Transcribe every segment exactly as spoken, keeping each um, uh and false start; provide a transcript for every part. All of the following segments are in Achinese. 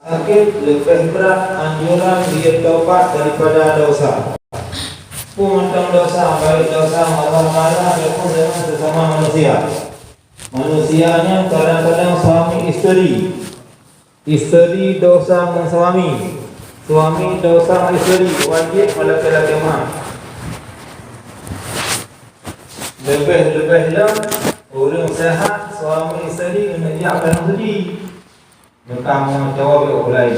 sakét leubeh brat anjuran jeuet taubat daripada desya. Peue mantong desya, baik desya marah-marah ataupun desya sesama manusia. Manusia nyan kadang-kadang suami isteri, isteri desya ngon suami, suami desya ngon isteri, wajéb meulakée-lakée meu'ah. Leubeh-leubeh lom ureuëng seuhat suami isteri keuneuk jak u tanoh suci. Meutamong cowok lé ureuëng laén.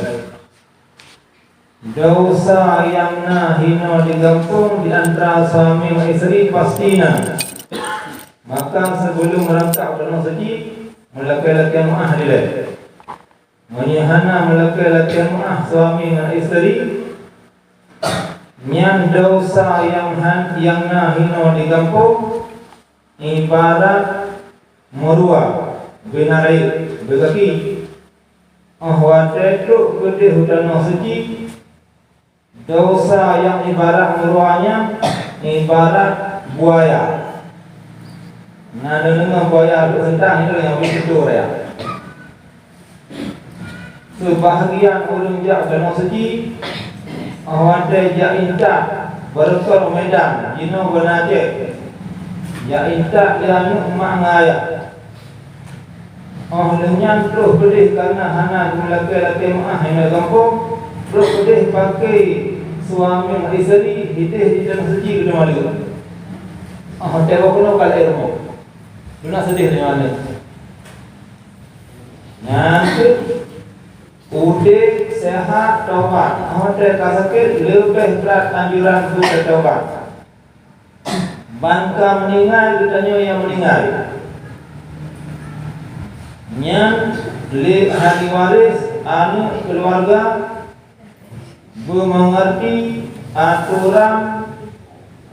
Desya nyang na hinoe di gampông di antara suami ngon isteri pasti na. Maka sibeulom meurangkak u tanoh suci, meulakée-lakée meu'ah dilée. Meunyoe hana meulakée-lakée meu'ah suami ngon isteri, nyan desya nyang han, nyang na hinoe di gampông, ibarat meurua beuna rayeuk beugaki. Óh watée trok keudeh u tanoh suci, desya nyang ibarat meurua nyan ibarat buaya. Na neudeungoe buaya duek seuntang itu nyang bit itu raya. Seubahgian ureuëng jak u tanoh suci, óh watée jak intat beureutoh Medan jinoe beuna cek, jak intat lé aneuk mak ngon ayah. Óh lheueh nyan troh keudeh kareuna hana geulakée-lakée meu'ah hinoe gampông, troh keudeh paké suami isteri hideh di tanoh suci keu teuma leuet. Óh watée boh keunoe ka lhée rumoh, beuna seudeh nyoe aneuk. Nyan kheueh udeb seuhat taubat. Óh watée ka sakét leubeh brat anjuran keu taubat. Ban ka meuninggai geutanyoe nyang meuninggai. Nyan lé ahli waréh aneuk keuluwarga beumeungeurti atoran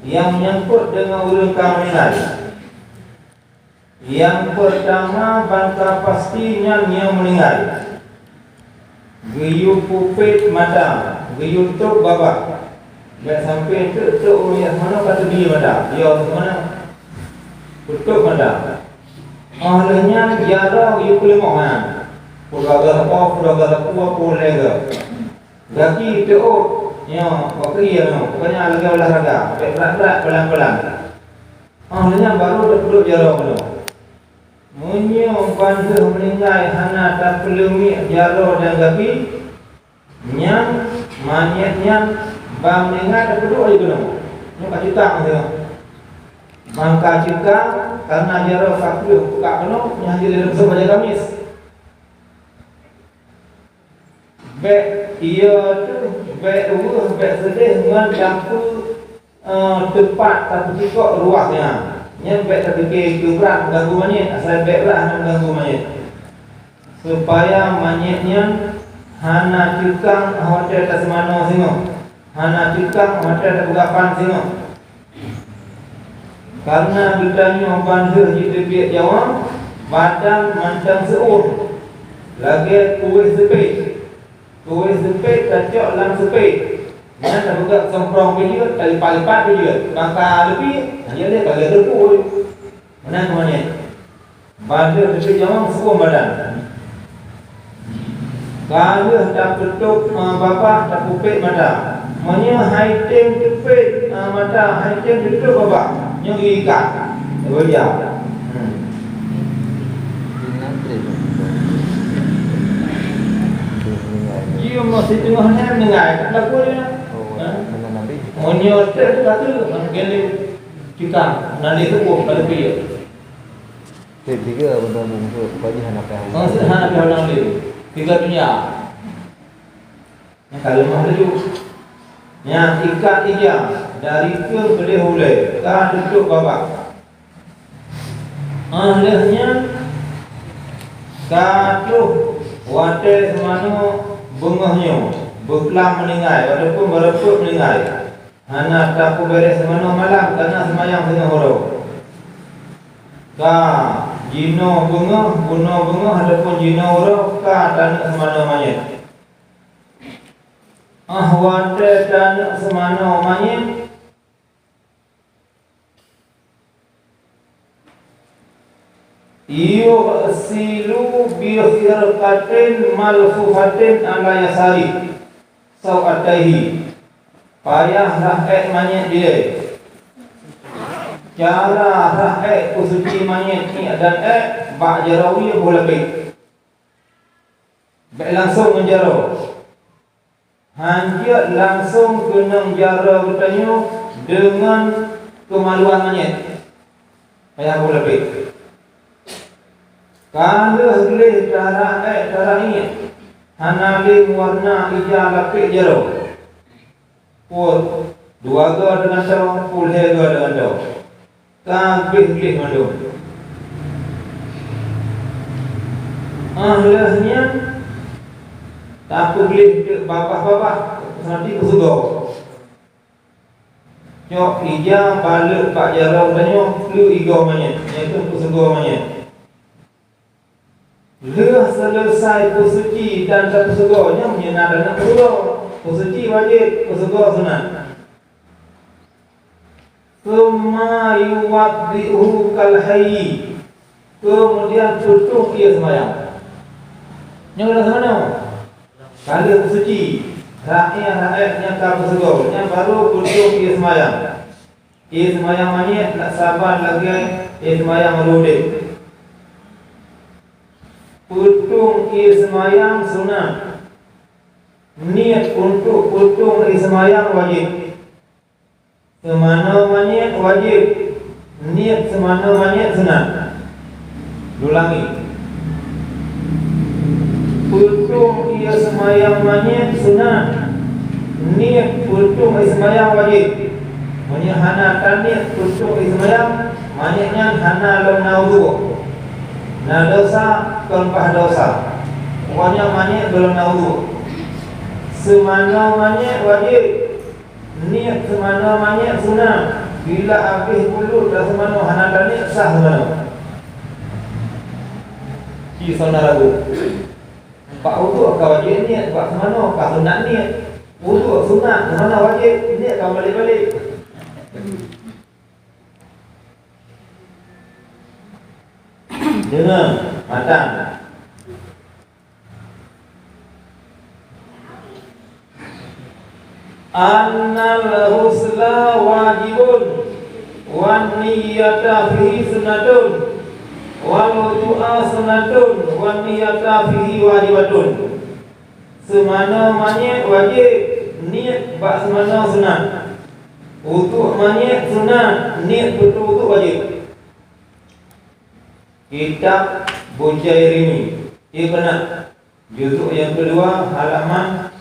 nyang menyangkot deungon ureuëng ka meuninggai. Nyang peurtama ban ka pasti nyan nyang meuninggai. Geuyue peuet mata, geuyue tôb babah. Bék sampoe teuk-teuk ureuëng nyang meunoe ka teubi mata, yo meunoe peutôb mata. Óh lheueh nyan jaroe geuyue peuleumah na. Peue dua galah po, peue dua galah po, peue lhée galah. Gaki teuôt nyoe bak keuieng nyoe, pokoknya lagée olahraga, bék brat-brat, pelan-pelan. Óh lheueh nyan barô tapeuduek jaroe keunoe. Meunyoe ban lheueh meuninggai hana tapeuleumiek jaroe dan gaki, nyan manyét nyan ban meuninggai tapeuduek laju keunoe. Nyoe ka cukang sigoe. Ban ka cukang, kareuna jaroe ka kreueh bukak keunoe, nyan jeuet lé leubeh saboh bajée gamis. Bék, iya teuh, bék weueh, bék seudeh ngon sapeue, eh, teumpat tapeucikok ruah nyan. Nyan bék tapike keu brat meuganggu manyét, asai bék brat hana meuganggu manyét. Supaya manyét nyan hana cukang watée taseumanoe singoh, hana cukang watée tapeugah pan singoh. Kareuna geutanyoe ban lheueh jiteubiet nyawöng, badan mantong seuuem, lagée kuweh seupét. Kuweh seupét tacok lam seupét, nyan tapeugah somprong pih jeuet, talipat-lipat pih jeuet, maka leupie, nyan lé ka lheueh teupue. Meunan keuh manyét. Ban lheueh teupit nyawöng seuuem badan. Ka lheueh tapeutôb, eh, babah, tapeupiek mata. Meunyoe hai tem teupit, eh, mata, hai tem teutôb babah, nyoe geuikat. Beureuja. Hmm. Jih meusidroe nyan meuninggai, ka laku nyan. Ha? Meunyoe teuk ka teuk, meunan geuh lé cukang, meunan lé teupue, ka leupie. Tiga benda bungsu, pokok jih hana payah. Oh, hana payah ulang lé. Tiga dunia. Nyang ka leumah laju. Nyang ikat ija dari keueng keudeh ulée, ka teutôb babah. Ah, lheueh nyan ka troh watée seumanoe beungoh nyoe, beuklam meuninggai, ataupun beureupeuk meuninggai. Hana tapeubeureh seumanoe malam, kana seumayang singoh uroe. Ka jinoe beungoh, bunoe beungoh ataupun jinoe uroe ka taneuk seumanoe manyét. Ah, watée taneuk seumanoe manyét, Yughsilu bi khirqatin malfufatin ala yasari sau'ataihi. Payah rhah ék manyét dilée. Cara rhah ék peusuci manyét nyan dan ék bak jaroe boh lapéh. Bék langsong ngon jaroe. Hanjeuet langsong keunong jaroe geutanyoe deungon keumaluan manyét. Payah boh lapéh. Ka lheueh gleh tarhah ék tarhah iék, hana lé meuwarna ija lapéh jaroe. Pue dua goe deungon toe, pue lhée goe deungon toe. Ka gleh-gleh mandum. Ah lheueh nyan tapeugleh teuk babah-babah, seunati peusigoe. Cok ija balek bak jaroe tanyoe keu igoe manyét, iaitu peusigoe manyét. Lheueh seuleusai peusuci dan tapeusigoe, nyoe meunyoe na taneuk peusigoe, peusuci wajéb, peusigoe sunat. Tsumma yuwaddi'uhu kal hayyi. Keumudian peutueng ié seumayang. Nyoe na seumayang. Ka lheueh peusuci, rhah ék, rhah ék nyang ka peusigoe, nyan barô peutueng ié seumayang. Ié seumayang manyét nak saban lagée ié seumayang ureuëng udeb. Peutueng ié seumayang sunat. Niet untuk peutueng ié seumayang wajéb. Seumanoe manyét wajéb, niet seumanoe manyét sunat. Ulangi. Peutueng ié seumayang manyét sunat, niet peutueng ié seumayang wajéb. Meunyoe hana taniet peutueng ié seumayang, manyét nyan hana lom na udue. Na desya, kon paih desya. Pokoknya manyét gohlom na udue. Seumanoe manyét wajéb. Niet seumanoe manyét sunat. Bila abéh bulut taseumanoe hana taniet, sah seumanoe. Ci saudara guru. Bak udue ka wajéb niet, bak seumanoe ka sunat niet. Udue sunat, seumanoe wajéb, niet ka balek-balek. Deungoe mantong. Annal ghusla wajibun, wan niyata fihi sunnatun, wal wudu'a sunnatun, wan niyata fihi wajibatun. Seumanoe manyét wajéb, niet bak seumanoe sunat. Udue manyét sunat, niet peutueng udue wajéb. Kitab Bujairimi, Iqna, juzuk nyang keudua, halaman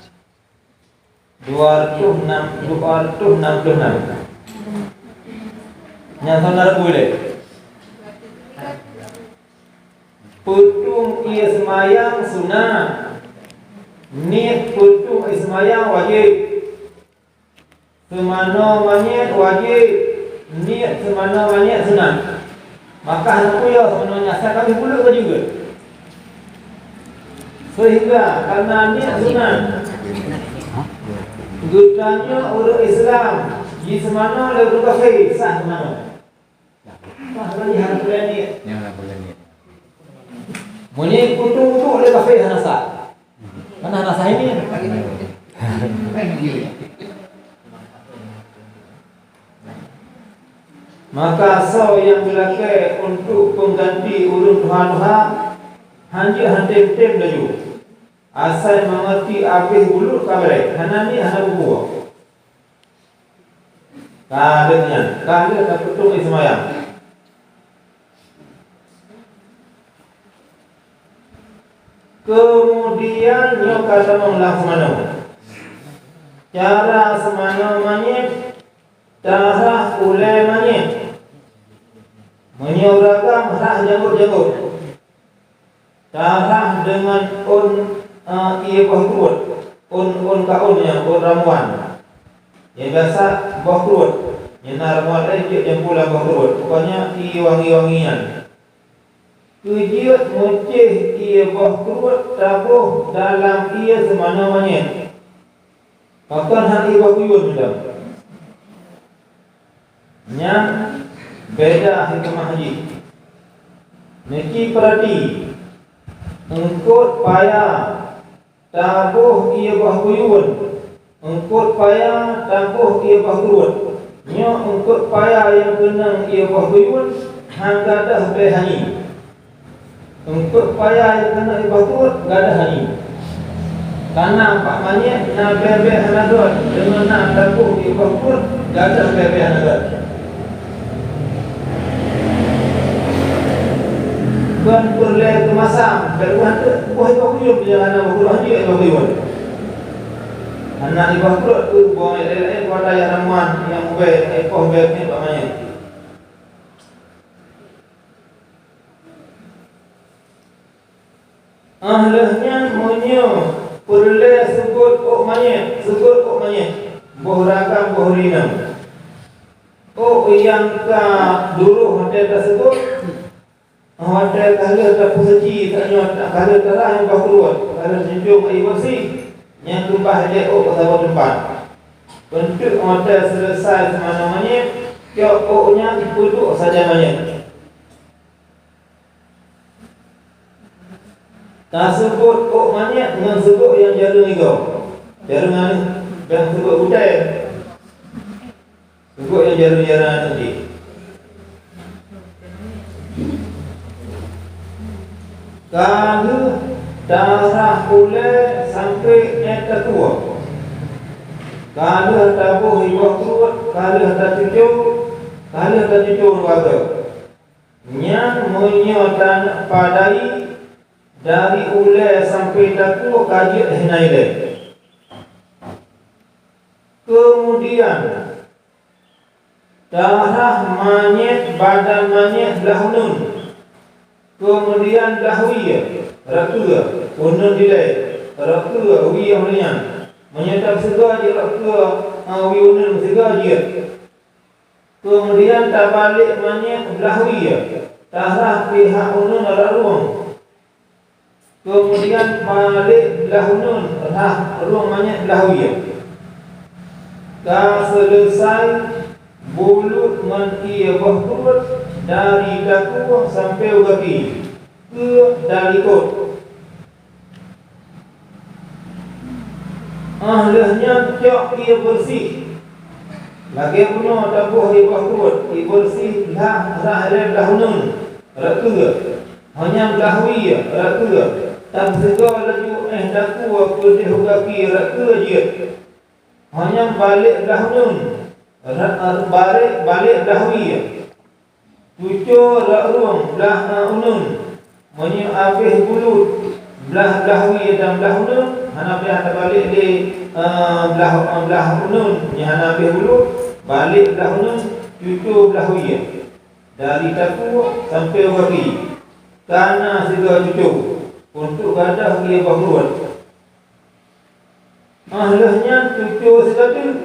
dua ratus enam, dua ratus enam puluh enam. Nyang saudara boleh. Peutueng ié seumayang sunat. Niet peutueng ié seumayang wajéb. Seumanoe manyét wajéb, niet seumanoe manyét sunat. Maka hana peue yo seumanoe nyan asai ka abéh bulut baju geuh. Seuhingga karena niet sunat, geutanyoe ureuëng Islam jiseumanoe lé ureuëng kafé, sah seumanoe. Nah, lagi hana peureulée niet. Nyan hana peureulée niet. Meunyoe peutueng udue lé kafé hana sah. Mana hana sah ini? Maka soe nyang geulakée untuk pengganti ureuëng tuha-tuha, hanjeuet han tem-tem laju. Asai mangat abéh bulut ka beureh, hana niet hana bubuet. Ka lheueh nyan, ka lheueh tapeutueng ié seumayang. Keumudian nyoe ka tamong lam seumanoe. Cara seumanoe manyét, tarhah ulée manyét. Meunyoe ureuëng agam rhah jangôt-jangôt. Tarhah deungon ôn, eh, ié boh kruet, ôn, ôn ka ôn nyan, ôn ramuan. Nyang biasa boh kruet, nyang na ramuan laén jeuet jampu lam boh kruet, pokoknya ié wangi-wangi nyan. Keujeuet meucéh ié boh kruet taboh dalam ié seumanoe manyét. Pakon hana ié boh kuyueng mantong? Nyan beda hikmah jih. Neuci peurati, eungkôt paya taboh ié boh kuyuén, eungkôt paya taboh ié boh kruet. Nyoe eungkôt paya nyang keunong ié boh kuyuén hán gadôh bèe hanyé. Eungkôt paya nyang keunong ié boh kruet gadôh hanyé. Kana bak manyét na bèe-bèe hana gèt, deungon na taboh ié boh kruet gadôh bèe-bèe hana gèt. Kon peureulèe keumasam, bèk lôn teuk boh ié boh kuyuén nyang hana boh kruet, hana ié boh kuyuén. Hana ié boh kruet, boh nyang laén-laén, boh nyang ramuan, nyang ubé, ié boh ubé nyan bak manyét. Ah lheueh nyan meunyoe peureulèe seubôt ôk manyét, seubôt ôk manyét, boh ragam boh rinong. Ôk nyang ka duroh watèe taseubôt, watèe ka lheueh tapeuseuci, tanyoe ka lheueh tarah nyang boh kruet, ka lheueh tacunjong ié beureusi, nyan keubah lé ôk saboh teumpat. Beuntuk watèe seuleusai seumanoe manyét, cok ôk nyan peuduek sajan manyét. Taseubôt ôk manyét ngon seubôt nyang jareueng igoe. Jareueng aneuk, bèk seubôt gutèe. Seubôt nyang jareueng-jareueng aneuk jih. Ka lheueh tarah ulèe sampoe ék tatua. Ka lheueh taboh ié boh kruet, ka lheueh tacuco, ka lheueh tacuco dua goe. Nyan meunyoe taneuk padai dari ulèe sampoe tatua ka jeuet hana ilèe. Keumudian, tarah manyét, badan manyét blah uneuen. Keumudian blah wie, rot keue, uneuen dilèe, rot keue, wie uneuen nyan. Meunyoe tapeuseugoe jeuet rot keue, eh, wie uneuen seugoe jeuet. Keumudian tabalek manyét blah wie, tarah pihak uneuen rot rueng. Keumudian balek blah uneuen rot rueng manyét blah wie. Ka seuleusai bulut ngon ié boh kruet dari takue sampoe u gaki, keu talikot. Ah lheueh nyan cok ié beureusi. Lagèe bunoe taboh ié boh kruet, ié beureusi, rah, rah ilèe blah uneuen, rot keue. Ho nyan blah wie, rot keue. Tapeuseugoe laju éh takue keudéh u gaki, rot keue jeuet. Ho nyan balek blah uneuen, rot, balek, balek blah wie. Cuco rot rueng blah uneuen. Meunyoe abéh bulut blah, blah wie dan blah uneuen, hana payah tabalek lé, eh, blah, eh, blah uneuen. Meunyoe hana abéh bulut, balek blah uneuen, cuco blah wie. Dari takue sampoe u gaki, ka na sigoe cuco, untuk gadôh ié boh kruet. Ah lheueh nyan cuco sigoe teuk.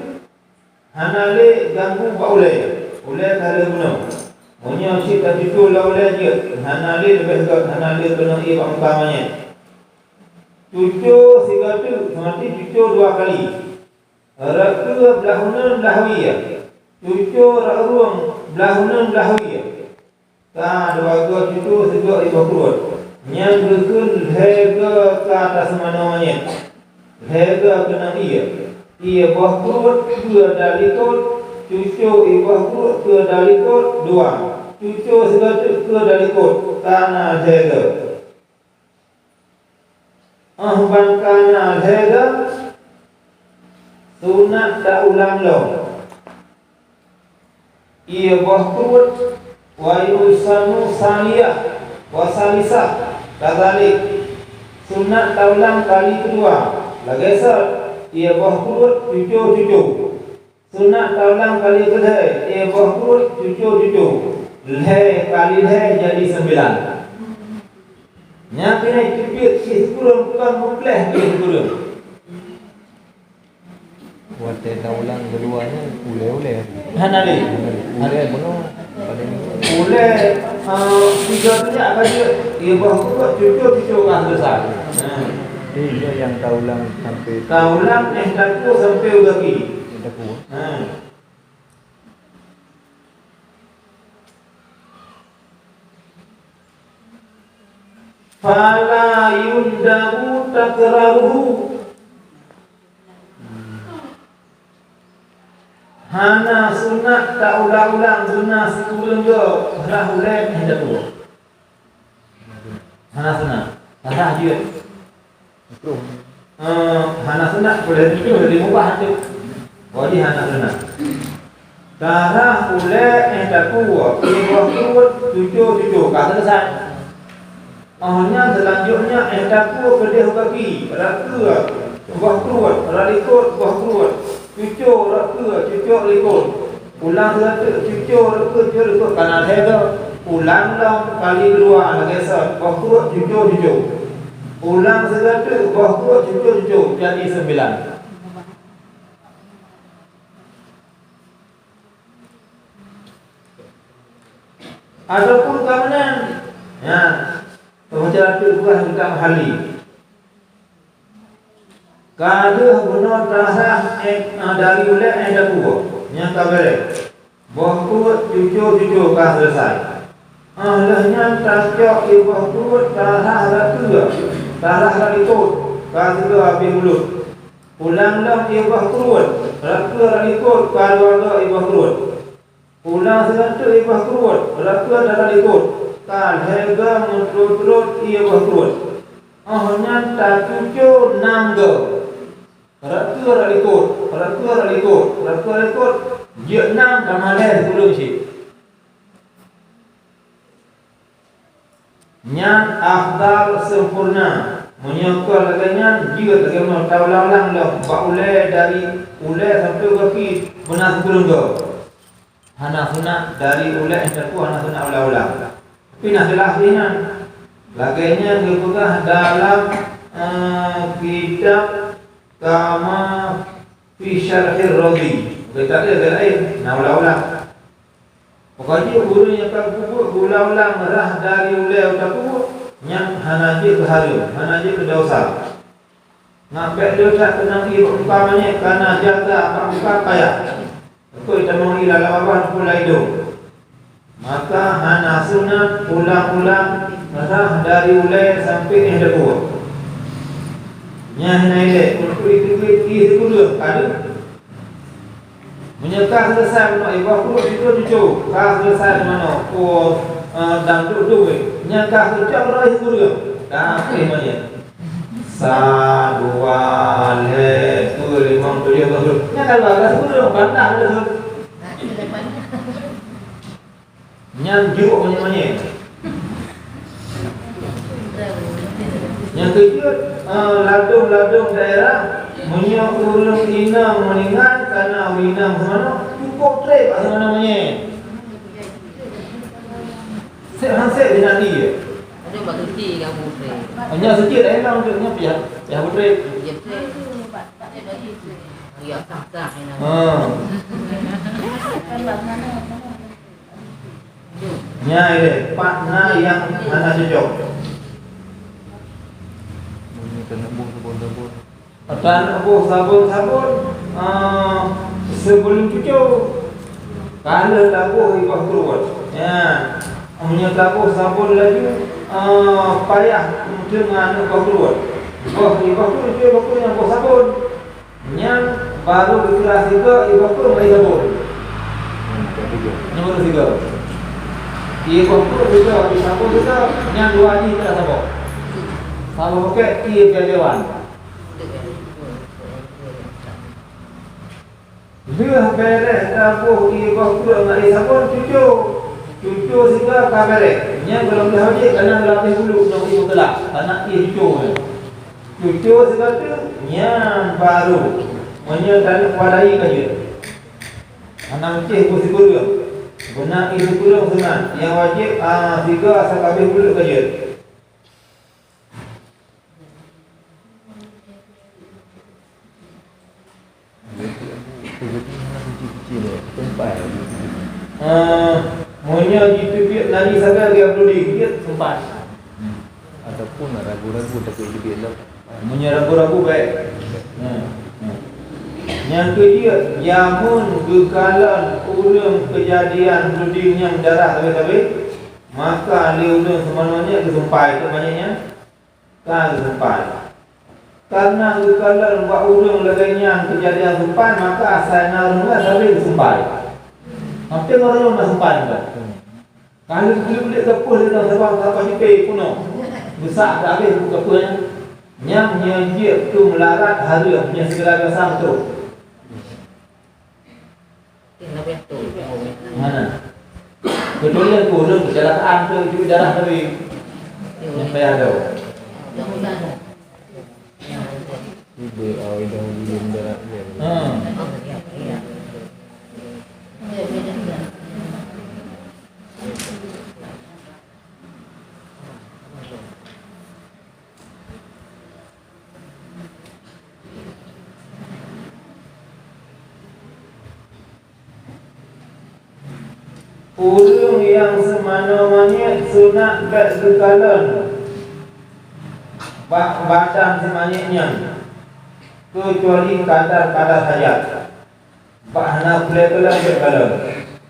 Hana lé ganggu bak ulèe. Ulèe ka lheueh bunoe. Meunyoe cit tacuco lam ulèe jeuet, hana lé leubeh gèt, hana lé keuneuk ié bak muka manyét. Cuco sigoe teuk, seumati cuco dua kali. Rot keue blah uneuen blah wie. Cuco rot rueng blah uneuen blah wie. Ka dua goe cuco sigoe ié boh kruet. Nyan geukheun lhèe goe ka taseumanoe manyét. Lhèe goe keunong ié. Ié boh kruet keu talikot, cuco ié boh kruet keu talikot, dua. Cuco sigoe teuk keu talikot, ka na lhèe goe. Óh ban ka na lhèe goe, sunat taulang lom. Ié boh kruet, wa yusannu tsaniyah, wa tsalisah, kadzalik. Sunat taulang kali keudua, lagèe sot, ié boh kruet cuco-cuco. Sunat taulang kali keulhèe, ié boh kruet cuco-cuco. Lhèe kali lhèe jadi seumbilan. Nyan keuneuk teubiet cit sikureueng, kon meugleh cit sikureueng. Watèe taulang keudua nyan ulèe-ulèe. Hana lé. Ulèe bunoe, padahai ulèe, eh, tiga tu nyak ka jeuet, ié boh kruet cuco-cuco ka seuleusoe. Nah. Jadi, nyoe nyang taulang sampoe, taulang éh takue sampoe u gaki. Éh takue. Nah. Fala yundabu takraruhu. Hana sunat taulang-ulang guna sikureueng goe rhah ulèe 'oh tatuwoe. Hana sunat. Rhah jeuet. Eh, hana sunat, boleh tutup jadi mubah tu. Jadi hana sunat. Tarhah ulèe 'oh tatuwoe, iboh pruet cuco-cuco ka selesai. 'Oh nyan seulanjutnya 'oh tatuwoe keudeh gaki, rot keue, boh pruet, rot likot, boh pruet, cuco, rot keue, cuco, likot. Ulang sigoe teuk, cuco, rot keue, cuco, likot, kana lhèe goe. Ulang lom kali keudua lagèe sot, boh pruet, cuco, cuco. Ulang sigoe teuk, boh pruet, cuco, cuco, jadi sembilan. Ataupun ka meunan, nyan, teubaca ateueh buah kitab Hali. Ka deuh bunoe tarhah, eh, dari ulèe 'oh tatuwoe, nyang ka bèrèh. Boh pruet cuco-cuco ka selesai. 'Oh lheueh nyan tacok iboh pruet tarhah rot keue, tarhah rot likot, ka sigoe abéh buleuen. Ulang lom iboh pruet, rot keue rot likot, ka dua goe iboh pruet. Ulang sigoe teuk iboh pruet, rot keue rot likot, ka lhèe goe meutrôt-trôt iboh pruet. 'Oh nyan tacuco nam goe. Rot keue rot likot, rot keue rot likot, rot keue rot likot, jeuet nam tamah lhèe sikureueng cit. Nyan afdal sempurna. Meunyoe kon lagèe nyan, jeuet lagèe meunoe taulang-ulang lom bak ulèe, dari ulèe sampoe gaki beuna sikureueng goe. Hana sunat dari ulèe, hana sunat ulang-ulang. Tapi na khilaf di nyan. Lagèe nyan geupeugah dalam, eh, kitab Kama fi Syarhir Radhi. Bukan tak ada, ada lain. Na ulang-ulang. Pokok jih ureueng nyang ka geupeubeuet geuulang-ulang rhah dari ulèe 'oh tatuwoe, nyan hana jeuet keu hareuem, hana jeuet keu desya. Ngat bèk le that keunong ié bak muka manyét, kana jaga bak muka payah. Beutôi tamong ié lam babah pula idong. Maka hana sunat ulang-ulang rhah dari ulèe sampoe 'oh tatuwoe. Nyan hana ilèe, untuk itu ié sikureueng ka deuh. Meunyoe ka seuleusoe meunoe, iboh pruet cuco-cuco, ka seuleusoe meunoe, oh, eh, dan duek-duek, nyan ka seucok roh sikureueng, ka abéh manyét. Sa, dua, lhèe, dua, limong, tujoh, lapan, sepuluh. Nyan ka dua belas sikureueng, bantah dah tu. Nyan juruk manyét-manyét. Nyang keujeuet, eh, ladôm-ladôm daerah, meunyoe ureueng inong meuninggai kana inong seumanok, cukôp trép asai manyét. Sép han sép di nadi. Ada bak suci dengan butré. Hanya suci dah inong tu, nya payah, payah butré. Iya, butré. Iya, sah-sah inong. Ha. Nyan ilèe, pat na nyang hana cocok. Meunyoe taneuk boh sabon-sabon. Taneuk boh sabon-sabon, ah, sibeulom cuco. Ka lheueh taboh iboh pruet. Nyan, meunyoe taboh sabon laju, ah, payah teungoh aneuk boh pruet. Boh iboh pruet, cuco iboh pruet nyang boh sabon. Nyan baru geukira sigoe iboh pruet ngon sabon. Nyan baru sigoe. Iboh pruet sigoe, iboh sabon sigoe, nyan dua jih kira saboh. Saboh pokét ié dewan. Lheueh bèrèh taboh iboh pruet ngon ié sabon, cuco. Cuco sigoe ka bèrèh. Nyan gohlom lheueh jih kana geulapéh bulu ngon ié beuteulah, kana ié cuco nyan. Cuco sigoe teuk, nyan baru. Meunyoe taneuk padai ka jeuet. Hana meucéh boh sikureueng. Beuna ié sikureueng sunat. Nyang wajéb, ah, sigoe asai ka abéh buleuen ka jeuet. Eh, meunyoe jiteubiet nadi sagai lagèe blooding, jeuet seumpat. Ataupun ragu-ragu tapi jiteubiet lom. Meunyoe ragu-ragu, bèk. Hmm, hmm. Nyang keujeuet, jameun geukalon ureueng keujadian blooding nyang darah sabe-sabe, Maka lé ureuëng seumanoe nyan geusumpai, teuk manyét nyan ka geusumpai. Kareuna geukalon bak ureuëng lagée nyan keujadian sumpai, maka asai na ureuëng nyan sabe geusumpai. Maté ureuëng nyan na sumpai nyan. Ka lheueh buleuk-buleuk geupeue lé nyan sabab, sabab jipe peunoh. Beusak ka habéh buka peue nyan. Nyang nyoe jeuet keu meularat hareuem, nyoe sigala biasa beutôi. Mana? Kecuali aku ureuëng kecelakaan tu, itu darah tadi. Yang payah tu. Ibu awai dah ulun darah dia. Hmm. Ureuëng nyang seumanoe manyét sunat bék geukalon bak badan si manyét nyan, keucuali kadar-kadar hajat. Bak hana peulée kalon bék kalon.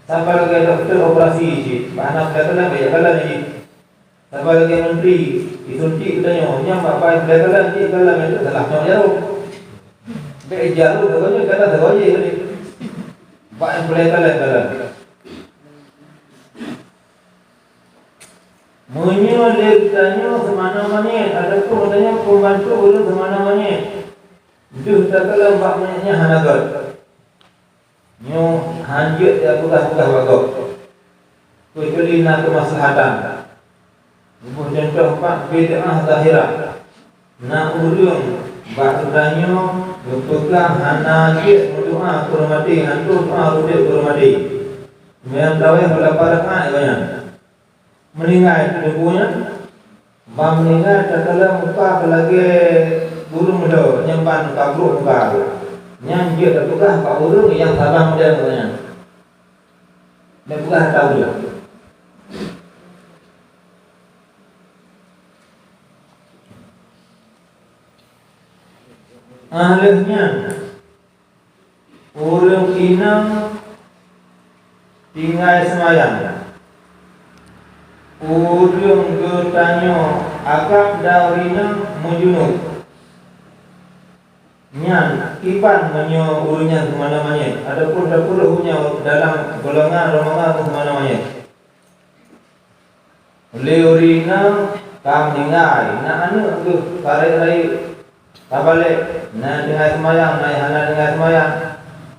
Saban lagée dokto operasi cit, bak hana peulée kalon bék kalon cit. Saban lagée menteri, disuntik geutanyoe, nyan bak pai peulée kalon cit, kalon nyan salah cok jaroe. Bék jaroe geutanyoe kata sagoe jih tadi. Bak nyang peulée kalon, kalon. Meunyoe lé geutanyoe seumanoe manyét, ataupun geutanyoe pembantu ureuëng seumanoe manyét, deuh takalon bak manyét nyan hana göt. Nyoe hanjeuet tapeugah-peugah bak gob, keucuali na keumaslahatan. Leubeh cuntoh pat bid'ah zahirah. Na ureuëng bak geutanyoe geupeugah hana jeuet meudoá keu ureuëng maté, hantom doá udeb keu ureuëng maté. Seumayang tarawéh beurapa rakaat gobnyan? Meuninggai teungku nyan, ban meuninggai takalon muka lagée gureueng meudo nyang ban ka brok muka. Nyan jeuet tapeugah bak ureuëng nyang saban model gobnyan. Bék peugah ata ureuëng. Ah, lheueh nyan, ureuëng inong tinggai seumayang. Ureuëng geutanyoe agam dan ureuëng inong meujunub. Nyan kiban meunyoe ureuëng nyan seumanoe manyét, ataupun tapeureuh nyoe dalam golongan rombongan seumanoe manyét. Lé ureuëng inong ka meuninggai, na aneuëk geuh ka rayeuk-rayeuk, ka balek, na tinggai seumayang, na hana tinggai seumayang.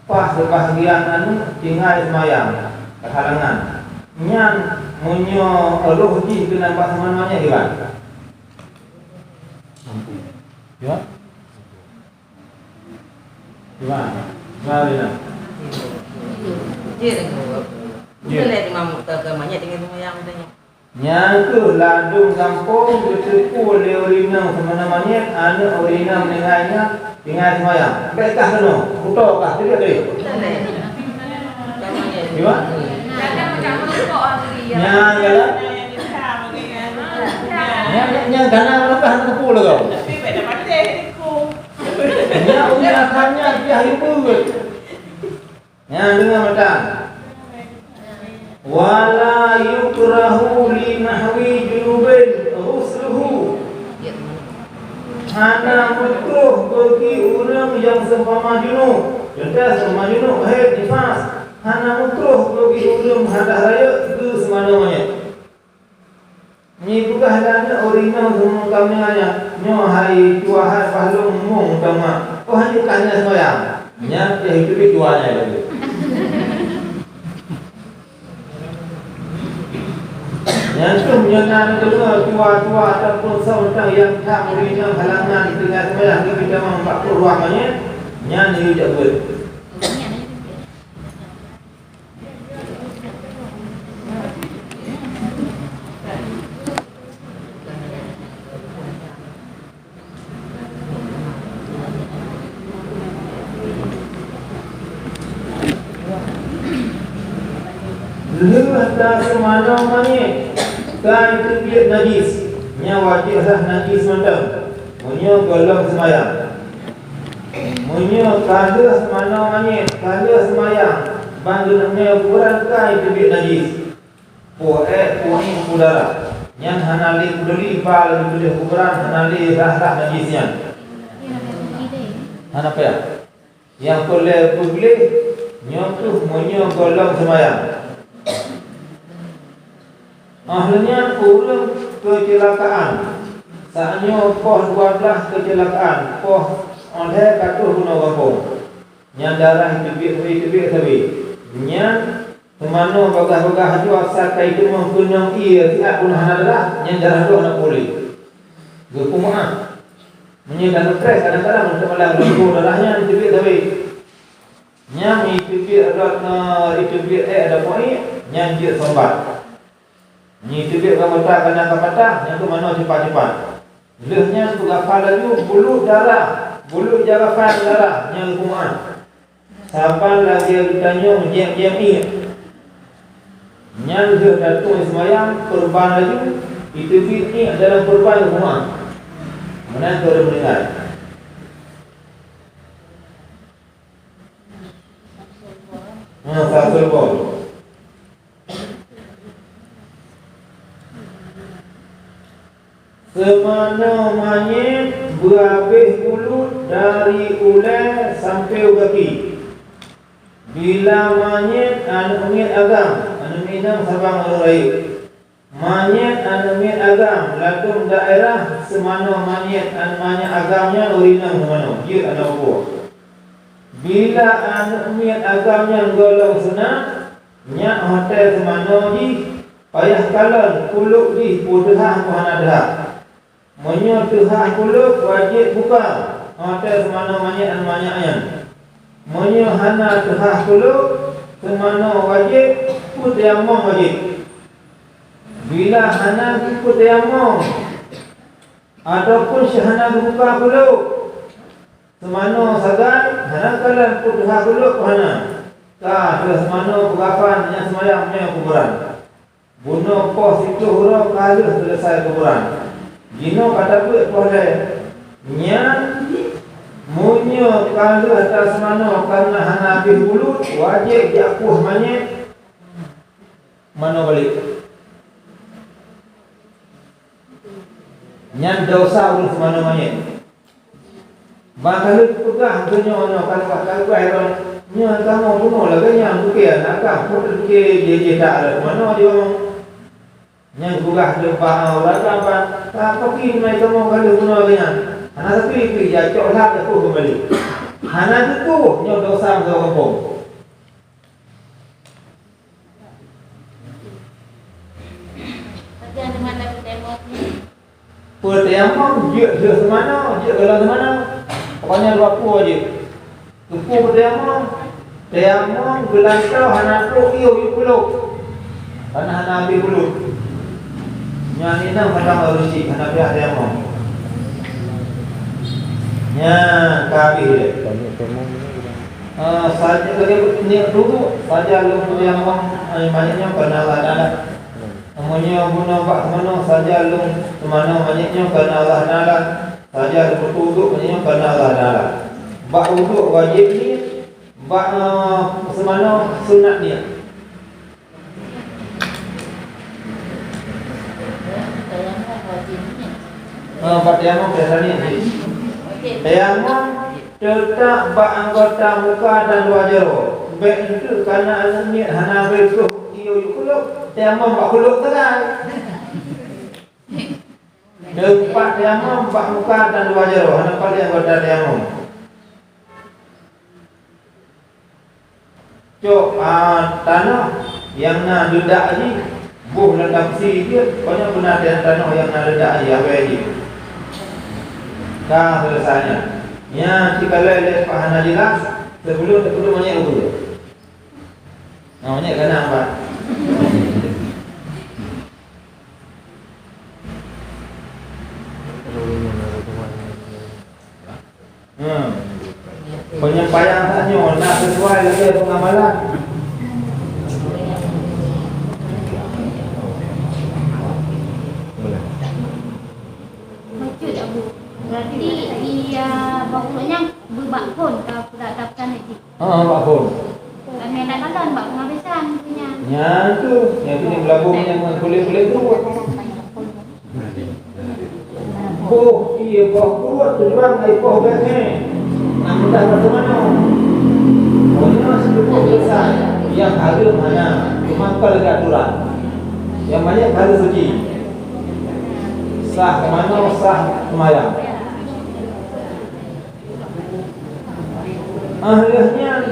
Paih seubahgian aneuëk tinggai seumayang, keuhalangan. Nyan meunyoe roh jih keunan bak seumanoe manyét kiban? Ya? Gimana? Gimana, Lina? Jeuet. Jeuet. Bukan lé imam ke, ke manyét tinggai seumayang tanya. Nyang keuh ladôm gampông geuteupeue lé ureuëng inong seumanoe manyét, aneuëk ureuëng inong meuninggai nyan tinggai seumayang. Bék kah keunoe, kuto kah, teubiet tadi. Bukan lé. Gimana? Nyang galak? Nyang, nyang kana meunokah hana teupeu lé kau. Nyan uroe akhé nyan piah yue beuet. Nyan deungoe mantong. Wala yukrahu li nahwi junubin ghusluhu. Hana meukruh bagi ureuëng nyang seumpama junub. Contoh, seumpama junub, haid, nifas. Hana meukruh bagi ureuëng hana rayeuk geuseumanoe manyét. Nyoe peugah lé aneuëk ureuëng inong seumanoe manyét, nyoe hai tuha hai pahlong mong teuma. Oh, hana ka hana seumayang. Nyan pih teubiet tuha nyan lagée. Nyan keuh meunyoe na deungoe tuha-tuha ataupun soe mantong nyang that ureuëng inong halangan tinggai seumayang, geutamong bak pruet ruang nyan, nyan yue jak beuet. Lheueh taseumanoe manyét, ka teubiet najis, nyan wajéb rhah najis mantong, meunyoe gohlom seumayang. Meunyoe ka lheueh seumanoe manyét, ka lheueh seumayang, ban geuneuk mé kuburan ka teubiet najis. Peue ék, peue iék, peue darah. Nyan hana lé peuduli ba laju tuléh kuburan, hana lé rhah-rhah najis nyan. Hana payah. Nyang peureulée peugleh, nyoe kheueh meunyoe gohlom seumayang. Óh lheueh nyan ureuëng keucilakaan. Saat nyoe poh dua blaih keucilakaan, poh óh lhée ka troh bunoe gampông. Nyan darah iteubiet, iteubiet sabe. Nyan Seumanoe bagah-bagah aju asai ka iteumeung keunong ié siat pun hana darah, nyan darah droe hana puléh. Geupeumaáh. Meunyoe ka neupreh, kadang-kadang untuk malam geupeu darah nyan iteubiet sabe. Nyan iteubiet rot, eh, iteubiet ék ada poin, nyan jeuet sombat. Nyan iteubiet ka patah, kadang ka patah, nyan tu manoe cepat-cepat. Lheueh nyan peugafan laju, bulut darah, bulut jagafan darah, nyan geupeumaáh. Saban lagée geutanyoe jieb-jieb iék. Nyan lheueh datong seumayang, peurban laju, iteubiet iék dalam peurban rumoh. Meunan keu ureuëng meuninggai. Nah, sasul bol. Seumanoe manyét beuhabéh bulut dari ulée sampoe u gaki. Bila manyét aneuëk miet agam, aneuëk miet inong sabang ureuëng rayeuk. Manyét aneuëk miet agam ladôm daerah seumanoe manyét an-, manyét agam nyan ureuëng inong seumanoe, jeuet aneuëk upu. Bila aneuëk miet agam nyan gohlom sunat, nyak watée seumanoe jih, payah kalon kulok jih peue teuhah peue hana teuhah. Meunyoe teuhah kulok, wajéb buka watée seumanoe manyét an-, manyét nyan. Meunyoe hana teuhah kulok, seumanoe wajéb, peutayamom wajéb. Bila hana geupeutayamom ataupun syeh hana geubuka kulok, seumanoe sagai, hana kalon peue teuhah kulok peue hana. Ka lheueh seumanoe peugafan nyang seumayang meunyoe kuburan. Bunoe poh siplôh uroe ka lheueh seuleusai kuburan. Jinoe ka tabeuet poh lhée. Nyan, meunyoe ka lheueh taseumanoe kareuna hana abéh bulut, wajéb jak puih manyét manoe balék. Nyan desya ureuëng seumanoe manyét. Bah ka lheueh peugah geuh nyoe, nyoe ka lheueh, ka lheueh droe nyoe, kamoe bunoe lagée nyan, buke aneuk agam, peue teuke jih-jih that lé manoe jih. Nyan peugah lé bak ureuëng agam, bah ka paki meunan kamoe ka lheueh bunoe lagée nyan. Hana sapeue pih, jak cok lhah, jak puih keumbali. Hana teupeue nyoe desya meusaboh gampông. Peutayamom jeuet lheueh seumanoe, jeuet gohlom seumanoe. Pokoknya dua peue jih. Keupeue peutayamom? Tayamom geulantoe hana trok ié u kulok. Karena hana abéh bulut. Nyan inong padang ureuëng cit hana payah tayamom. Nyan ka abéh lé. Eh, saja lagée niet tuduek, saja lôn peutayamom, eh, manyét nyoe keu Allah Taala. Meunyoe bunoe bak seumanoe, saja lôn seumanoe manyét nyoe keu Allah Taala. Saja lôn peutuduek manyét nyoe keu Allah Taala. Bak uduk wajéb niet, bak, eh, seumanoe sunat niet. Ah, bak tayamom biasa niet jih. Tayamom teutap bak anggota muka dan luwa jaroe. Bék eunteuk kana aneuëk miet hana abéh troh ié u kulok, tayamom bak kulok sagai. Teumpat tayamom bak muka dan luwa jaroe, hana paleng anggota tayamom. Cok, ah, tanoh nyang na leudak jih, boh lam tapsi jih, pokoknya beuna tanoh nyang na leudak jih, awai jih. Ka seuleusai nyan. Nyan sikalai lé Pak hana jeulaih, sibeulom teupeudong manyét ubeue. Nah, manyét ka na, Pak. Hmm. Penyampaian tanyoe na sesuai lagée pengamalan. Bacut, Abu. Berarti iya bak ureuëng nyan beubak phon ka pula daftar nanti. Ha, bak phon. Kami nak kalon bak pengabisan punya. Nyan tu, nyang keuneuk meulabong nyan ngon kulét-kulét kruet. Boh ié boh kruet tujuan ai boh bèk nyan. Nyang mudah meuteumanoe. Oh, nyoe seuteupeu selesai. Nyang hareuem hana, cuma kon lagèe aturan. Nyang banyak hareuem suci. Sah teumanoe, sah seumayang. Ah, lheueh nyan,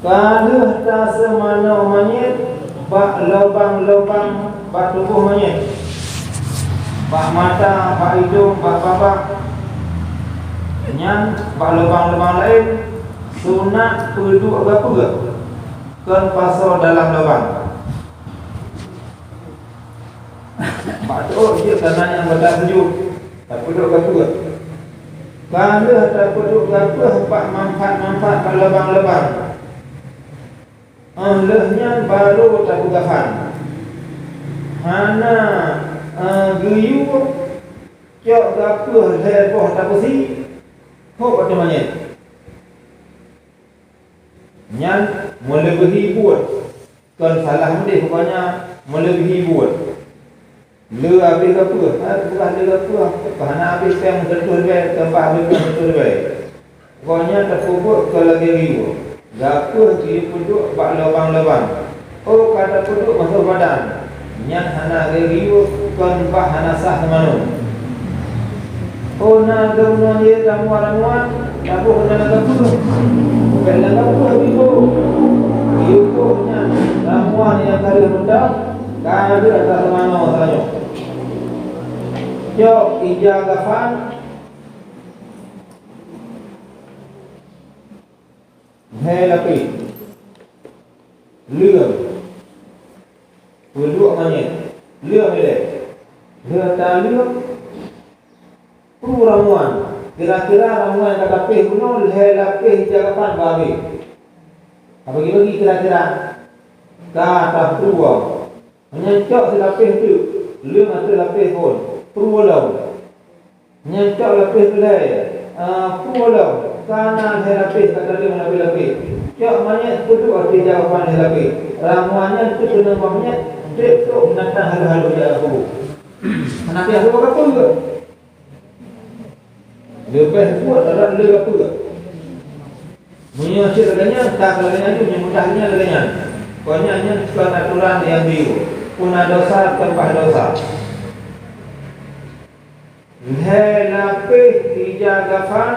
Ka lheueh taseumanoe manyét bak lubang-lubang bak tuboh manyét, bak mata, bak idông, bak babah, nyan bak lubang-lubang laén, sunat peuduek gapeue kon pasoe dalam lubang. Bak teuôt jeuet kana nyang beuta seujut, tapeuduek gapeue. Ka lheueh tapeuduek gapeue bak manfaat-manfaat bak lubang-lubang. Óh lheueh nyan barô tapeugafan. Hana, eh, geuyue, cok gapeue lhèe boh tapeusi, hok ateueh manyét. Nyan meuleubihi buet. Kon salah meudeh, pokoknya meuleubihi buet. Le abéh gapeue, ha, bukan le gapeue, hana abéh péng seratus ribèe, tambah abéh péng seratus ribèe. Pokoknya tapeubuet keu lagèe riweuh. Gapeue jipeuduek bak lubang-lubang. Oh, ka tapeuduek masoh badan. Nyan hana lagèe riweuh, kon bah hana sah teumanoe. Oh, na geumeunyoe ramuan-ramuan, taboh na gapeue. Bèk na gapeue iboh. Iboh nyan ramuan nyang ka lheueh meutam, ka lheueh taseumanoe tanyoe. Cok ija gafan, lhèe lapéh. Leueng. Peuduek manyét. Leueng ilèe. Lheueh taleueng, pruet ramuan. Kira-kira ramuan ka tapéh bunoe lhèe lapéh ija gafan bah abéh. Bagi-bagi kira-kira. Ka tapruet. Nyan cok silapéh teuk, leueng ateueh lapéh phôn, pruet lom. Nyan cok lapéh keulhèe, ah, pruet lom, ka na lhèe lapéh ka taleueng lapéh-lapéh. Cok manyét peuduek ateueh ija gafan lhèe lapéh. Ramuan nyan teuk keuneuk bak manyét, trép trok binatang halôh-halôh jak lam kubu. Hana piôh lôn gapeue. Leubeh buet rot le gapeue. Meunyoe cit lagèe nyan, ka lagèe nyan, meunyoe mudah nyan lagèe nyan. Kon nyan, nyan kon atoran nyang geuyue. Peuna desya tambah desya. Lhèe lapéh ija gafan,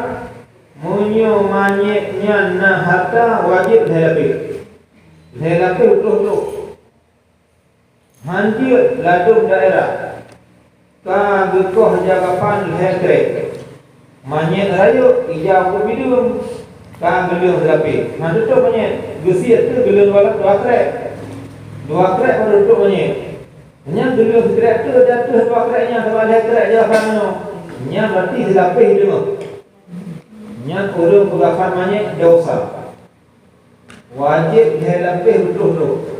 meunyoe manyét nyan na hareuta, wajéb lhèe lapéh. Lhèe lapéh utoh-utoh. Han jeuet ladôm daerah. Ka geukoh ija gafan lhèe krek. Manyét rayeuk ija ukeue bideung. Ka geuleueng silapéh. Han tutôp manyét. Geusiet teuk geuleueng dua, dua krek. Dua krek baru tutôp manyét. Nyan geuleueng sikrek teuk di ateueh dua krek nyan, sabab lhèe krek ija gafan nyoe. Nyan berarti silapéh teungoh. Nyan ureueng peugafan manyét desya. Wajéb lhèe lapéh utoh-utoh.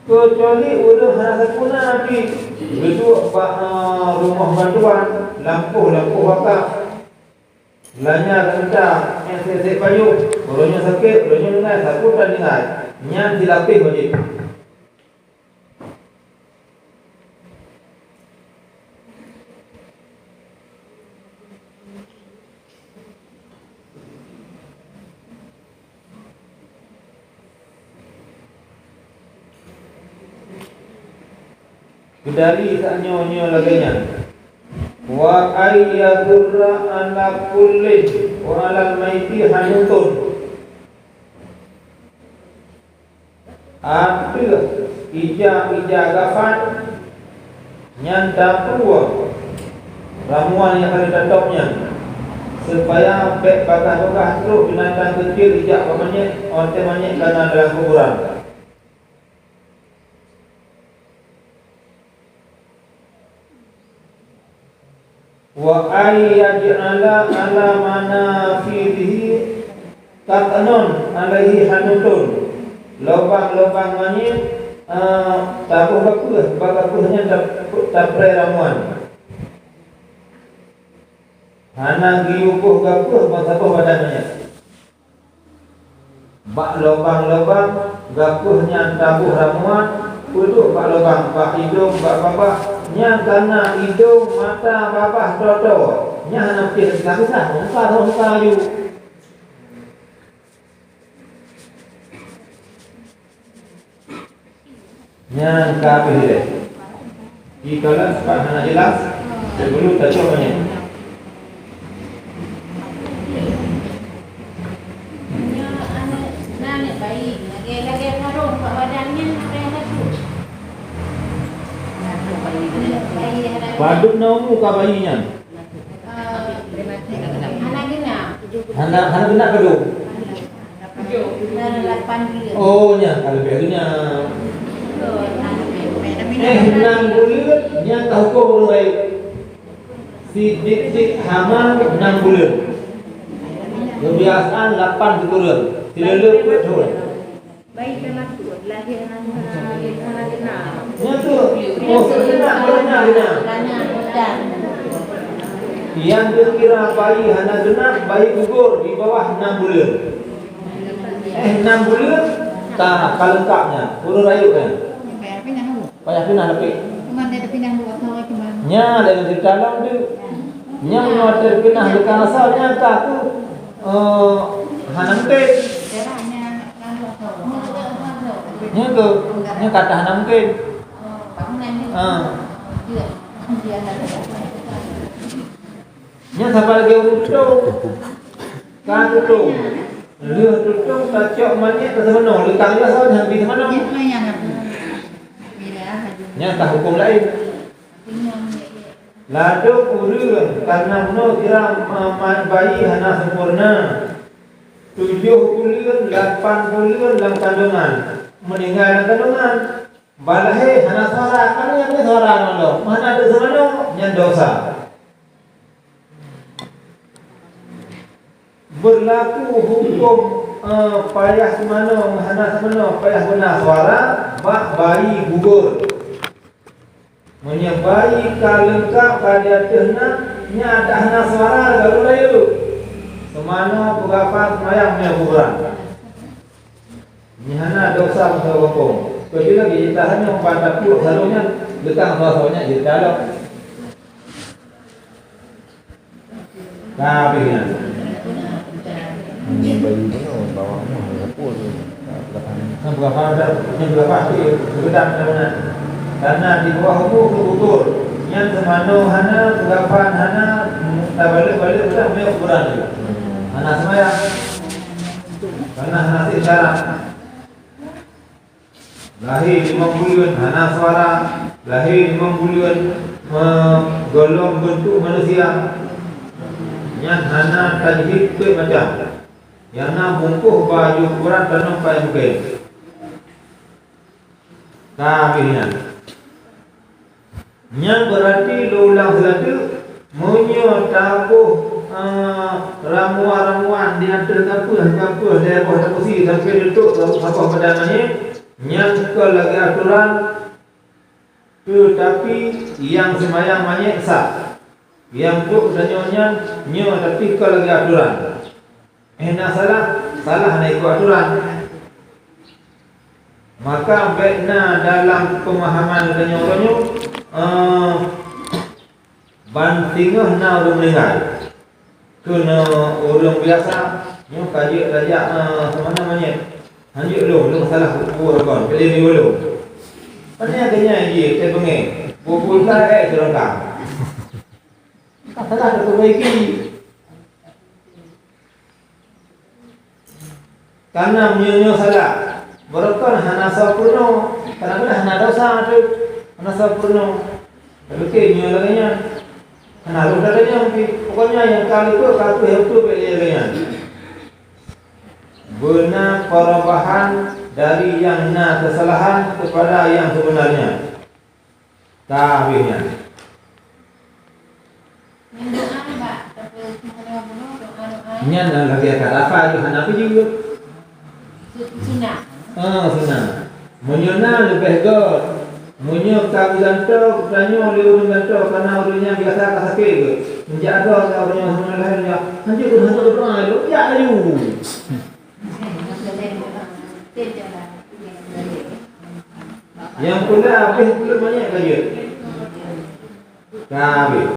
Keucuali ureueng hana sapeue na pih geuduek bak, eh, rumoh bantuan, lampôh-lampôh wakaf. Lanya renta nyang sép-sép payoh, uroe nyoe sakét, uroe nyoe tinggai, sapeue tan tinggai, nyan silapéh wajéb. Geudari tanyoe nyoe lagèe nyan. Wa ay yadurra ala kullin wa alal maiti hanutun. Ateueh ija-ija gafan nyan tapruet ramuan nyang ka geutôb nyan, supaya bék bagaih-bagaih trok binatang keucil jijak bak manyét, watée manyét ka na dalam kuburan. Wa ay yaj'ala ala manafidhihi qatnan alaihi hanutun, lubang-lubang manyét, eh, taboh gapeuh, bak gapeuh nyan ta-, tapreh ramuan. Hana geuyue boh gapeuh bak saboh badan manyét. Bak lubang-lubang gapeuh nyan taboh ramuan, peuduek bak lubang, bak idong, bak babah, nyang ka na idong, mata, babah, toe-toe. Nyan hana pih kisah-kisah, muka, muka laju. Nyan ka habéh ilée. Di kalon pat hana jeulaih, sibeulom tacok manyét. Padub na umu ka bayi nyan? Hana, hana genap padub? Oh, nyan ka leubeh genap. Eh, nam buleuen nyan ka hukôm ureuëng rayeuk. Sidik-dik hama nam buleuen. Keubiasaan lapan sikureueng, sileuleueb peuet thon. Bayi prematur, lahé hana, hana genap. Nyan tu. Oh, hana genap, hana genap. Nyang geukira bayi hana genap, bayi gugur di bawah nam buleuen. Eh, nam buleuen, ka, ka leungkap nyan, ureuëng rayeuk nyan. Payah pinah tapi. Nyan lagée cerita lom tu. Nyan meunyoe pinah leukang asoe nyan ka tu, eh, hana mungken. Nyan tu, nyan kata hana mungken. Ah. Nyan saban lagée ureuëng tutong. Ka tutong. Lheueh tutong tacok manyét ka seumanoe, leukang nyoe saban nyan bi seumanoe. Nyan ka hukôm laén. Ladôm ureuëng ka na bunoe kira ma-, ma-, bayi hana sempurna. Tujoh buleuen, lapan buleuen lam kandongan, meuninggai lam kandongan. Balahé hana suara, kan nyan suara ngon lom, hana deuh seumanoe, nyan dosa. Beurlaku hukôm, eh, payah seumanoe, hana seumanoe, payah beuna suara bak bayi gugur. Meunyoe bayi ka leungkap ka di ateueh na, nyan dak hana suara lagée ureuëng rayeuk. Seumanoe peugapa seumayang meunyoe guguran. Nyan hana dosa meusaboh gampông. Kecuali lagée tanyoe ban tapeuet saloe nyan, leukang suara nyan jeuet talok. Ka habéh nyan. Nyan bayi bunoe bawah umur dua puluh tahun. Nyan beurapa dah, nyan beurapa pih geupeugah dah meunan. Karena di bawah umur keu gugur, nyan seumanoe hana, peugapa hana, tabalek-balek udah meukuburan lé. Hana seumayang. Karena hana syarat. Lahé limong buleuen hana suara, lahé limong buleuen, eh, gohlom beuntuk manusia. Nyan hana tajhid peuet macam. Nyang na bungkôh bak aju kuburan tanom payah mungken. Ka habéh nyan. Nyan beurati lôn ulang silateuk, meunyoe taboh, eh, ramuan-ramuan di ateueh gapeuh-gapeuh lhée boh tapusi sampoe teutôk saboh badan manyét, nyan kon lagée atoran, teutapi nyang seumayang manyét sah. Nyang trok tanyoe nyan nyoe, tapi kon lagée atoran. Eh, na salah, salah na ikôt atoran. Maka bék na dalam peumahaman geutanyoe uroe nyoe, eh, ban singoh na ureuëng meuninggai. Keunoe ureuëng biasa, nyoe ka jeuet tajak, eh, keu mana manyét. Hanjeuet lôn, lôn salah kubur kon, keu lôn. Pane geuhnyan jih, teubeungéh, bubul ka, eh, seurangka. Ka salah teupeurbaiki. Karena meunyoe nyoe salah, beureukan hana soe peurunoe, kadang-kadang hana dosa teuk, hana soe peurunoe. Tapi nyoe lagée nyan. Nah, lôn kata nyan mungkin, pokoknya nyang ka liput, ka liput, liput bèk lé lagèe nyan. Beuna perubahan dari nyang na kesalahan kepada nyang sebenarnya. Ka habéh nyan. Nyan doa, Pak, tapi hana bunoe doa-doa. Nyan lagèe ka rafa, hana peue jeuet. Su-, sunat. Ah, sunat. Meunyoe na leubeh göt. Meunyoe ka geugantoe, geutanyoe lé ureueng gantoe, karena ureueng nyan biasa ka sakét geuh. Meunjak droe ka ureueng nyan hana lahé, ya, hanjeuet, hanjeuet doa, ya, jak laju. Nyang peula habéh buleuen manyét ka jeuet. Ka habéh.